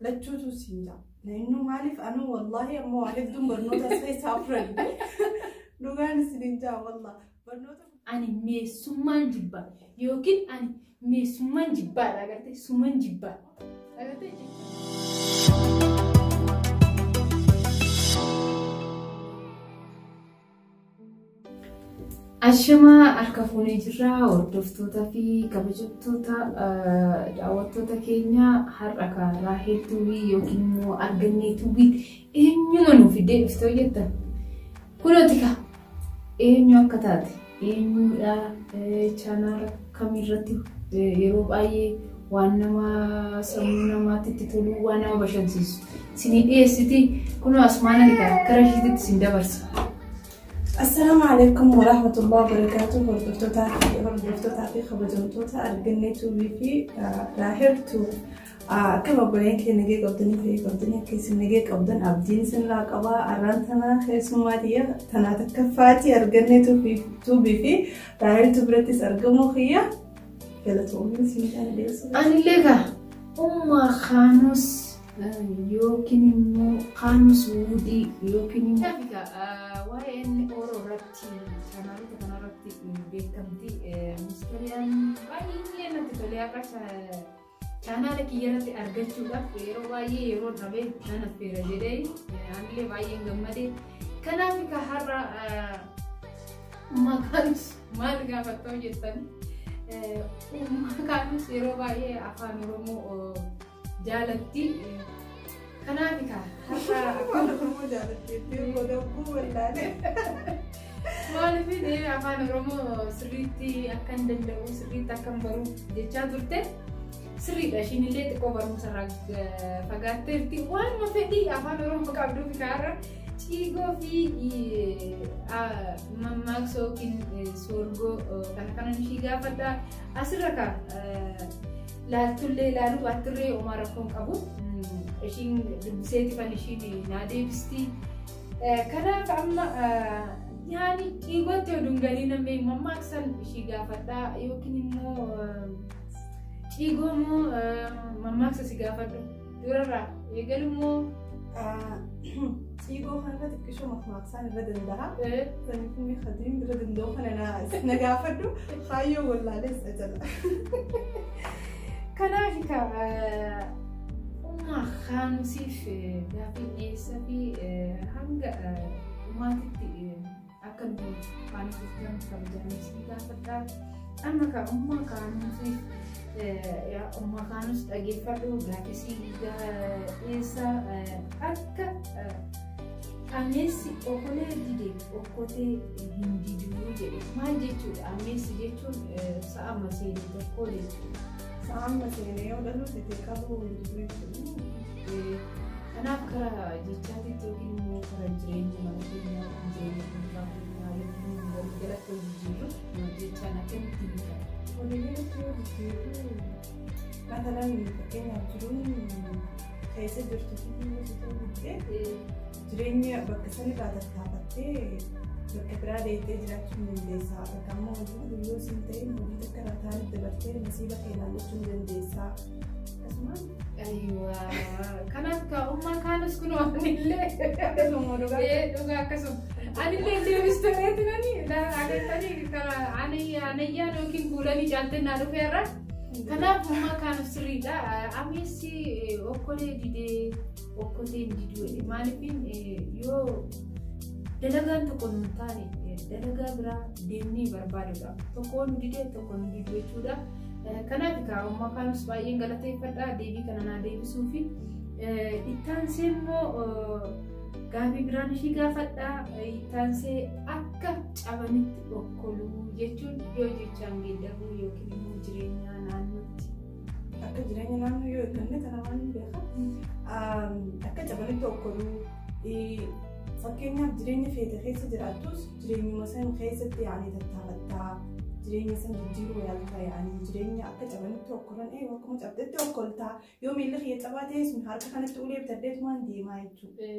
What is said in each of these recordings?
Lachuutu siin jaa. Inni maaliif anu wallaahi ammoo waa hedduun barnoota as keessaa fudhadhe. Dhugaan isiniin jaa wallaahi. Barnoota Ani meessummaan jibbaa yookiin ani meessummaan jibbaadha agartee suman jibbaa. Agartee Ashamaa harka fuunee jirra hordoftoota fi kabajamtoota daawwattoota keenya har'a karaa hedduu yookiin immoo argannee tuubii eenyuma nuuf fiddee dhuftee hojjettan. Kunooti kaa eenyu akka taate eenyudha chaanaala kamirratti yeroo baay'ee waan nama sammuu namaatti itti tolu waan nama bashannansiisu isinii dhiyeessiti kunoo asumaan ani kara ishiitti isin dabarsa. Assalaamu alaikum warahmatullahi wabarakatuh. Hordoftootaa fi kabajamtoota argannee tuubii fi raahirtuu akkam obboleen kee nagee qabdanii fi qabdanii akka isin nagee qabdan abdiin isinirraa qabaa arraan tana keessummaa tiyya tanaa takkaffaati argannee tuubii fi raahirtuu birattis argamuu kiyya galatoomin isin dandeessu. Anillee kaa ummaa kaanus yookiin immoo kaanus wuudii yookiin immoo. Waa'ee inni ooroo irratti chaanaalota kanarratti beekamti. Mustariyaan baay'ee natti tolee akka chaanaala kiyya irratti argachuudhaaf yeroo baay'ee yeroo dhabee nan affeera jedhee anillee baay'een gammade. Kanaaf ka har'a ummaa kaanus maal gaafattoo jettan ummaa kaanus yeroo baay'ee afaan Oromoo jaalatti. Kanaaf ka har'a Afaan Oromoo jaalatteetti godabuu wallaalee. Maaliif afaan Oromoo sirriitti akka hin danda'u sirriitti akka hin baru jechaa turte sirriidha ishiin illee xiqqoo barumsa irraa fagaatteerti waanuma fedhii afaan Oromoo qabduuf kaarra ciigoo fi mammaaksa yookiin soorgoo kana kanan ishii gaafadha asirra ka laaltullee ilaaluu baatturree homaa rakkoon qabu ishiin dubbiseetifan ishiin naa deebisti. Kanaaf amma yaani ciigootti oduun galii namni mammaaksan ishii gaafadhaa yookiin immoo ciigoo moo mammaaksa si gaafadhu durarraa eegalu moo Ciigoo kanarra xiqqishoo mamaaksaan irra danda'a. Saniif inni khadiin bira danda'u kana na gaafadhu kaayyoo wallaalees ajala. Kanaaf ka ummaa kaanusiif gaaffii dhiyeessaa fi hanga dhumaatitti akka nu faana turtan kabajaanis ni gaafadha. Amma ka ummaa kaanusiif ummaa kaanus dhageeffadhu gaaffii dhiyeessaa akka ameessi okolee dide okkotee hin diduu jedhe maal jechuudha ameessi jechuun sa'a maseene tokko jechuudha. Sa'aan maseenee yoo dhaluu dide qabuu hin jiru jechuudha. Kanaaf karaa jechaatitti yookiin immoo karaa jireenya mana keenyaa jireenya dhuunfaa keenyaa yookiin immoo waliigalatti yoo jijjiirru jechaan akkamitti hiikama? Waliigalatti yoo jijjiirru matalan fakkeenyaaf jiruun keessa jirtu yoo si ta'u didde jireenya bakka sanirraa tattaafattee bakka biraa deemtee jiraachuu ni dandeessa. Bakka ammoo hojii yoo siin ta'e hojii takka irraa taa'anii dabartee nasiiba kee ilaallachuu ni dandeessa. Akkasumas Kanaaf ka ummaa kaanus kun anillee akkasuma dhugaa. Dhugaa akkasuma anillee deebistoleetti nani agartanii karaa anayyaan yookiin kuulanii caaltee naa dhufeerra. Kanaaf ummaa kaanus sirriidha. Ameessi okkolee didee okkoteen diduu maaliifin yoo dalagaan tokko nu hin taane dalagaa biraa deemnee barbaadudha. Tokko nu didee tokko nu diduu jechuudha. Kanaaf egaa ummaa kaanus baay'een galateeffadha deebii kana naa deebisuu fi ittaansee immoo gaaffii biraan ishii gaafadha. Ittaansee akka cabanitti okkoluu jechuun yoo jechaan geeddaruu yookiin immoo jireenya naannootti. Akka jireenya naannoo yoo eegganne tana waan hin beekan. Akka cabanitti okkoluu fakkeenyaaf jireenya feete keessa jiraattus jireenyuma san keessatti yaanii tattaafattaa jireenya san jijjiiruu yaaltaa yaanii jireenya akka cabanitti okkolan akkuma cabdetti okkoltaa yoo miilli kiyya cabaa ta'e sun harka kanatti ulee bitadheetumaan deemaa jechuudha.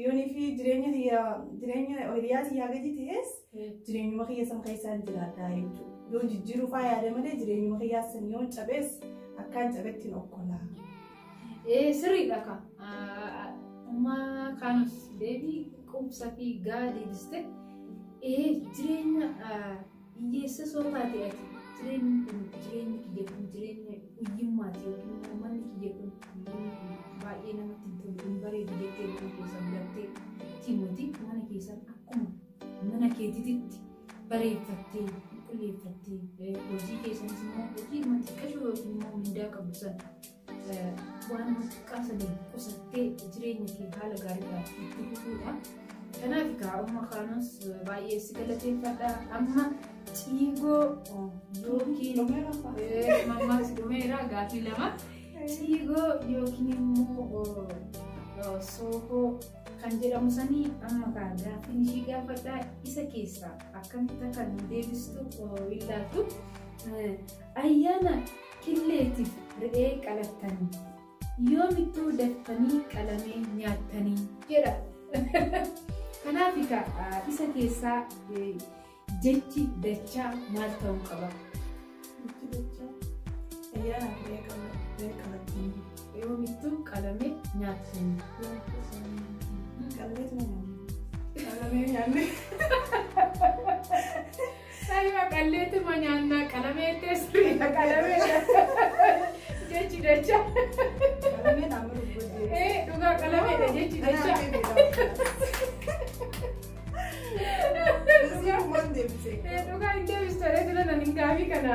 Yoonii fi jireenya kiyya jireenya hiriyaa kiyyaa gadi ta'es jireenyuma kiyya san keessaan jiraadhaa jechuudha. Yoo jijjiiruu faa yaada malee jireenyuma kiyyaa san yoon cabees akkaan cabettiin okkolaa. Sirriidha ka. Ummaa Kaanus deebii quubsaa fi gahaa deebiste. Jireenya hiyyeessa soo taate ati jireenyi kun jireenyi kiyya kun jireenya hiyyummaati yookiin immoo manni kiyya kun baay'ee namatti hin tolu hin bareedu jettee mana keessan galtee Timooti mana keessan akkuma mana keetiitti bareeffattee qulqulleeffattee hojii keessanis immoo hojii xiqqashuu yookiin immoo mindaa qabdu sana waan xiqqaa saniin qusattee jireenya kee haala gaariidhaan itti fufuudha. Kanaaf egaa Umma Kaanus baay'ee si galateeffadha. Amma ciigoo yookiin mammaaks dhumeera gaafii lama. Ciigoo yookiin immoo sookoo kan jedhamu sanii amma kaa gaaffiin ishii gaafadha. Isa keessaa akkamitti akka nu deebistu ilaaltu. Ayyaana qilleetiif re'ee qalattanii yoomittuu daftanii qalamee nyaattanii jedha. Kanaaf egaa isa keessaa jechi dachaa maal ta'uu qaba? Jechi dachaa ayyaanaaf re'ee qalattanii. Yoomittuu qalamee nyaattanii. Qalameetuma nyaanne. Qalamee nyaanne. Aywa qalleetuma nyaannaa qalamee teessuma qalamee jechi dachaa. Qalamee nama dubbate. Dhugaa qalameedha jechi dachaa. Dhugaa hin deebistu jedhee nan hin gaafii kana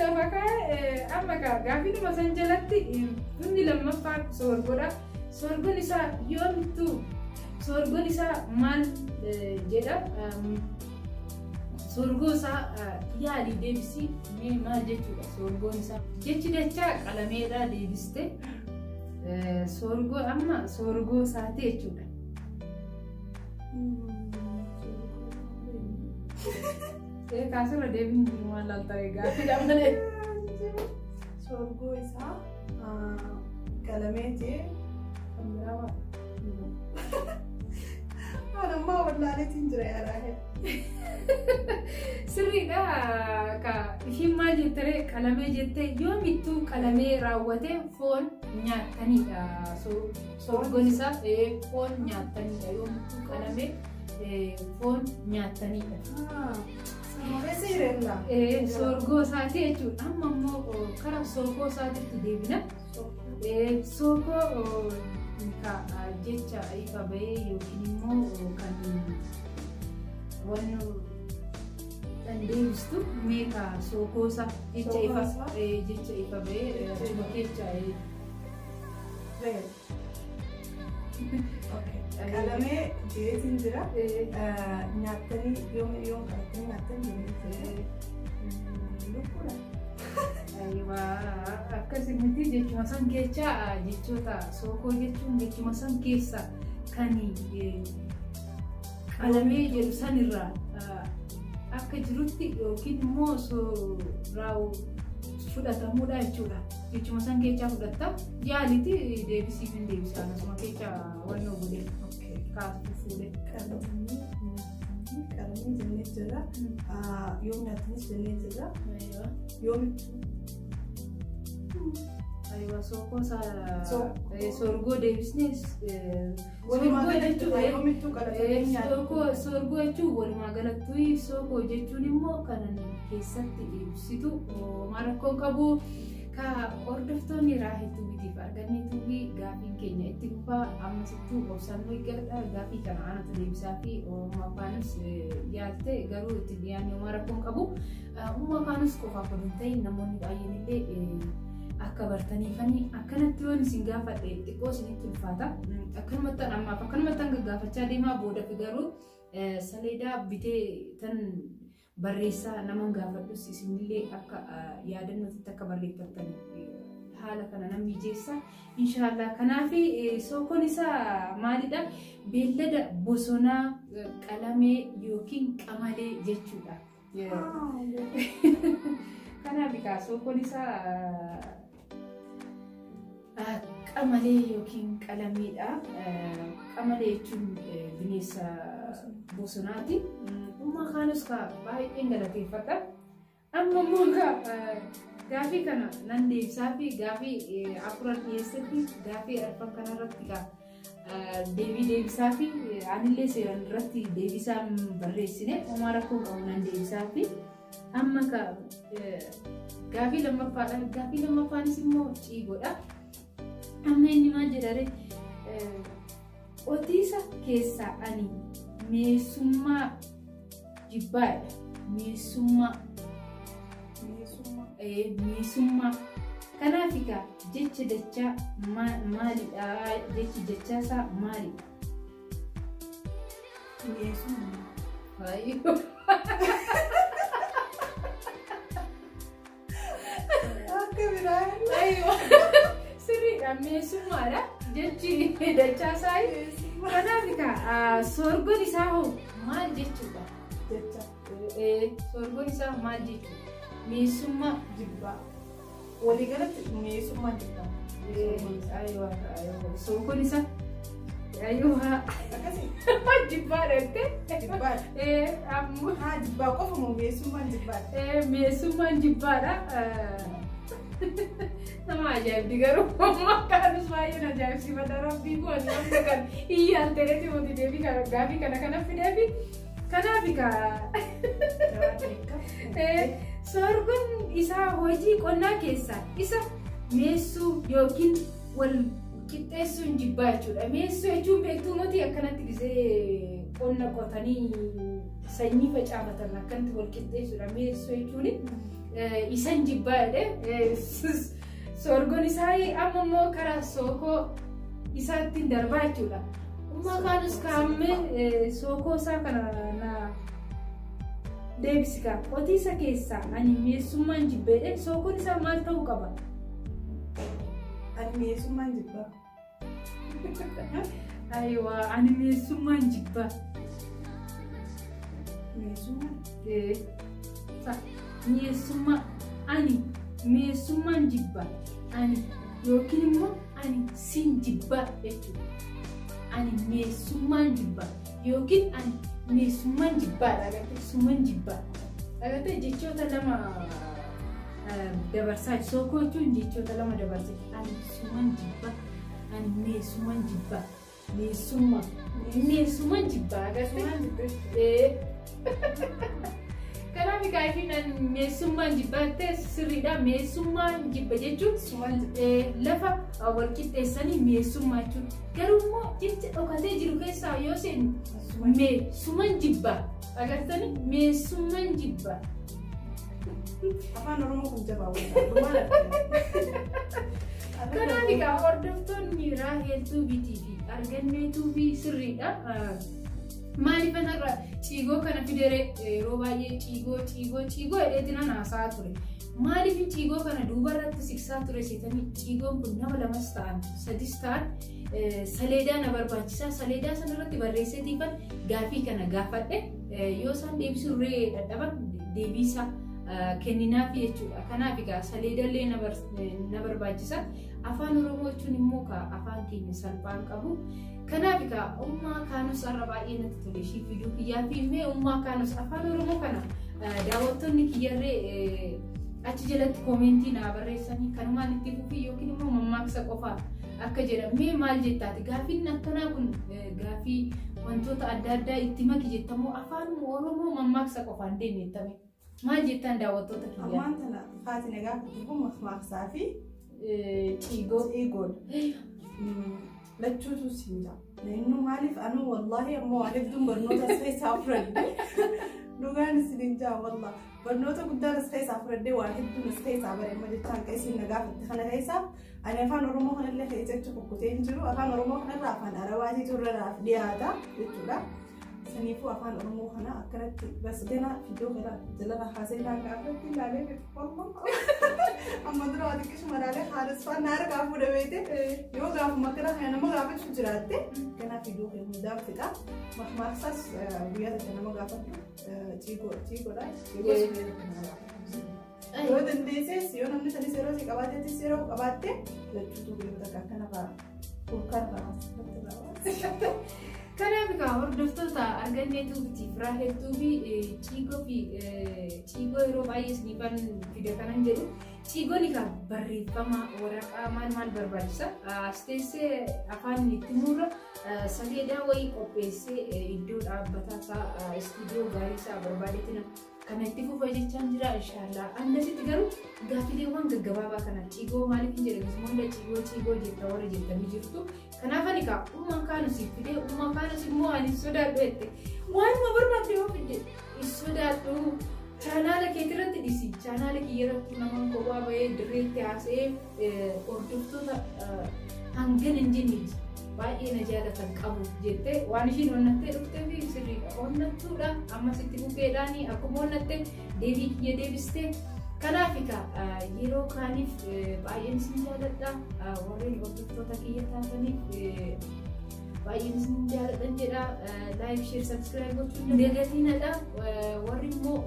lafa kaa'e amma gaafiidhuma san jalatti inni lammaffaan soorgoodha. Soorgoon isaa yoomittuu soorgoon isaa maal jedha? Soorgoo isaa yaalii deebisii mee maal jechuudha soorgoon isaa? Jechi dachaa qalameedha deebiste. Soorgoo amma soorgoo isaati jechuudha. Kaasirra deebiin jiru maal laalta gaaffiidha malee. Soorgoo isaa qalamee jee kan biraa maal? Anammaa wallaaleetiin jira yaadaa. Sirriidha ka ishiin maal jettee qalamee jettee yoomittuu qalamee raawwatee foon nyaattaniidha. Soorgoon isaa foon nyaattaniidha yoomittuu qalamee foon nyaattaniidha. Soorgoo isaati jechuudha. Amma immoo karaa sookoo isaatitti deebina. Sookoo jecha ifa bahee yookiin immoo kan wanni kan deebistu meeqa sookoo isaa jecha ifa jecha ifa bahee kecha. Qalamee jeetiin jira. Nyaattanii yoom yoom qabattanii nyaattan jennee lukkuudha. Akkasumatti jechuma san keessa jechoota sookoo jechuun jechuma san keessa kan qalamee jedhu sanirraa akka jirutti yookiin immoo fudhatamuudha jechuudha. Jechuma san keessaa fudhatta yaaliti deebisiif hin deebisa akkasuma keessa wannoo godhe kaasuu fuudhe. Qalamee jennee jirra. Yoom nyaatanis jennee jirra. Yoomittuu. Aywa sookoo sorgoo deebisnee sorgoo jechuun sorgoo jechuun walumaa galatti sookoo jechuun immoo kan keessatti ibsitu maal rakkoo qabu ka hordoftoonni Raahel Tuubiitiif argannee tuubii gaafiin keenya itti fufaa ammasittuu obsaan eeggadha gaafii kana anatu deebisaa fi Ummaa Kaanus yaalte garuu itti dhiyaanne homaa rakkoon qabu. Ummaa Kaanus qofaaf oduu hin ta'in namoonni baay'een illee akka bartaniifanii akkanatti yoon isin gaafadhe xiqqoo isinitti ulfaata. Akkanumatti ammaaf akkanumatti gaggaafachaa deemaa booda fi garuu saleedaa bitee tan barreessaa naman gaafadhus isinillee akka yaadannootti akka barreeffattan haala kana nan mijeessa. Inshaallah kanaaf sookoon isaa maalidha? Beellada bosonaa qalamee yookiin qamalee jechuudha. Kanaaf egaa sookoon isaa qamalee yookiin qalameedha. Qamalee jechuun bineensa bosonaati. Ummaa Kaanus ka baay'een galateeffadha. Amma immoo ka Gaafii kana nan deebisaa fi gaafii afuran dhiyeessetti gaafii arfan kanarratti deebii deebisaa fi anillee seeraan irratti deebisaa barreessine homaa rakkoo qabu nan deebisaa fi amma gaafii lammaffaadha. Gaafii lammaffaanis immoo ciigoodha. Amma inni maal jedhare qotiisa keessaa ani meessummaa jibbaadha. Meessummaa. Meessummaa. Kanaaf egaa jecha dachaa maalidha? Jechi dachaasaa maalidha? Meessummaa. Akka biraa. Sirriidha meessummaadha. Jechi dachaasaa. Kanaaf egaa sorgoon isaa hoo maal jechuudha? Jecha. Sorgoon isaa maal jechuudha? Meessummaa jibbaa. Waliigalatti meessummaa jibbaa. Sorgoon isaa Akkasii. jibbaa dha. Jibbaadha. Haa jibbaa qofa moo meessummaan jibbaadha? Meessummaan jibbaadha. Nama ajaa'ibdi garuu kaanus baay'een ajaa'ibsiifata rabbii kun namni kan iyyaan ta'eeti mootii deebii kana gaafii kana kana fideefi kanaaf egaa sorgoon isaa hojii qonnaa keessaa isa meessuu yookiin wal qixxeessuun jibbaa jechuudha. Meessuu jechuun beektuu mootii akkanatti gisee qonna qotanii sanyii facaafatan akkanatti wal qixxeessuudha. Meessuu jechuun isan jibbaa jedhee sorgoon isaa amma immoo karaa sookoo isaatti darbaa jechuudha. Ummaa kaanus kaammee sookoo isaa kana na deebisi kaa qotiisa keessaa ani meessummaan jibbeedhe sookoon isaa maal ta'uu qaba? Ani meessummaan jibbaa. Ayiwaa ani meessummaan jibbaa. Meessummaan? Meessummaa ani meessummaan jibbaa ani yookiin immoo ani sin jibbaa jechuudha. Ani meessummaan jibbaa yookiin ani meessummaan jibbaadha agartee suman jibbaa agartee jechoota lama dabarsaa sookoo jechuun jechoota lama dabarsa ani suman jibbaa ani meessummaan jibbaa meessummaa meessummaan jibbaa agartee. Kanaaf egaa ishiin ani meessummaan jibbaa ta'e sirriidha. Meessummaan jibba jechuun lafa wal qixxeessanii meessummaa jechuudha. Garuu immoo jecha dhokatee jiru keessaa yoo seenu meessuman jibbaa agartanii meessumman jibbaa. Afaan Oromoo kun jabaa waliin. Kanaaf egaa hordoftoonni Raahel Tuubiitii fi Argannee Tuubii sirriidha. Maaliif kanarra ciigoo kana fidere yeroo baay'ee ciigoo ciigoo ciigoo jedheetiin an haasa'aa ture. Maaliif ciigoo kana duubarratti siksaa ture seetanii ciigoon kun nama lamas ta'an sadis ta'an saleedaa na barbaachisaa saleedaa sanarratti barreesseetiifan gaafii kana gaafadhe yoo isaan deebisuurree dadhaban deebiisaa kenninaafi jechuudha. Kanaaf egaa saleedallee na barbaachisa. Afaan Oromoo jechuun immoo afaan keenya salphaan qabu. Kanaaf egaa ummaa kaanus har'a baay'ee natti tole ishii fiduu kiyyaa fi mee ummaa kaanus afaan Oromoo kana daawwattoonni kiyyarree achi jalatti koomentii naa barreessanii kanumaan itti fufii yookiin immoo mammaaksa qofaa akka jedhan mee maal jettaati gaafiin akkanaa kun gaafii wantoota adda addaa itti maki jettamoo afaan Oromoo mammaaksa qofaan deemne jettame. Maal jettan daawwattoota kiyyaa? Ammaan tana Faatina gaafa kun mammaaksaa fi ciigoo. Ciigoodha. Lachuutu siin jaa. Naannoo maaliif anu wallaahi ammoo waan hedduun barnoota as keessaa fudhadhe. Dhugaan isin jaa wallaahi barnoota guddaan as keessaa fudhadhee waan hedduun as keessaa bare amma jechaan kan isin na gaafatte kana keessaa ani afaan Oromoo kanallee keessatti kukkutee hin jiru afaan Oromoo kanarraa afaan Arabaatiitu irra naaf dhiyaata jechuudha. Saniifuu afaan Oromoo kana akkanatti bas gana iddoo kana jala haasee naa gaafatti ilaalee amma dura waa xiqqishuma ilaalee haalas faan na harkaa fuudha beekte yoo gaafuma akkana kana nama gaafachuu jiraatte ganaa fiduu kee hundaan fixa mammaaksaas guyyaa tokko nama gaafadhu ciigoodha ciigoos guyyaa tokko nama gaafadhu. Yoo dandeesses yoo namni sanis yeroo si qabaatettis yeroo qabaatte lachuutu guyyaa takka akkana fa'a. Kanaaf Kanaaf egaa hordoftoota argan. Ganneetuu fi Raaheltuu fi Ciigoo fi Ciigoo yeroo baay'ee isiniifan fida kanan jedhu. Ciigoon egaa barreeffama waraqaa maal maal barbaachisa. As teessee afaan itti murra saleedaa wayii qopheessee iddoo dhaabbataa isaa istuudiyoo gaarii isaa barbaadetti kana itti fufa jechaan jira inshaallah. Annasitti garuu gaaffileewwan gaggabaabaa kana ciigoo maaliif hin jedhamu hunda ciigoo ciigoo jetta warra jettanii jirtu. Kanaaf ani kaa ummaan kaanus fidee ummaan kaanus immoo ani sodaadhu jette waanuma barbaadde yoo fidde hin sodaadhu. Chaanaala keetirratti dhisi. Chaanaala kiyyarratti nama kophaa bahee dirreetti haasa'ee hordoftoota hangan hin jenne baay'ee na jaalatan qabu jettee waan ishiin onnattee dhuftee fi sirriidha. Onnattuudha ammas itti fufeedhaani akkuma onnatte deebii kiyya deebistee. Kanaaf egaa yeroo kaaniif baay'een isin jaaladha. Warreen hordoftoota kiyya taataniif baay'een isin jaaladhan jedha. Like, share, subscribe gochuun dagatiinadha. Warri immoo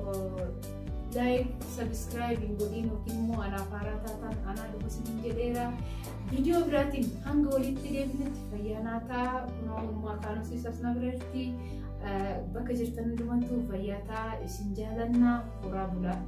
like, subscribe hin godhiin yookiin immoo anaaf haaraa taatan anaa dhufu isin jedheera. Viidiyoo biraatiin hanga walitti deebinutti fayyaa naa ta'a. Kunoo ummaa kaanus isas na biratti bakka jirtan hundumattuu fayyaa ta'a. Isin jaalannaa horaa bulaa.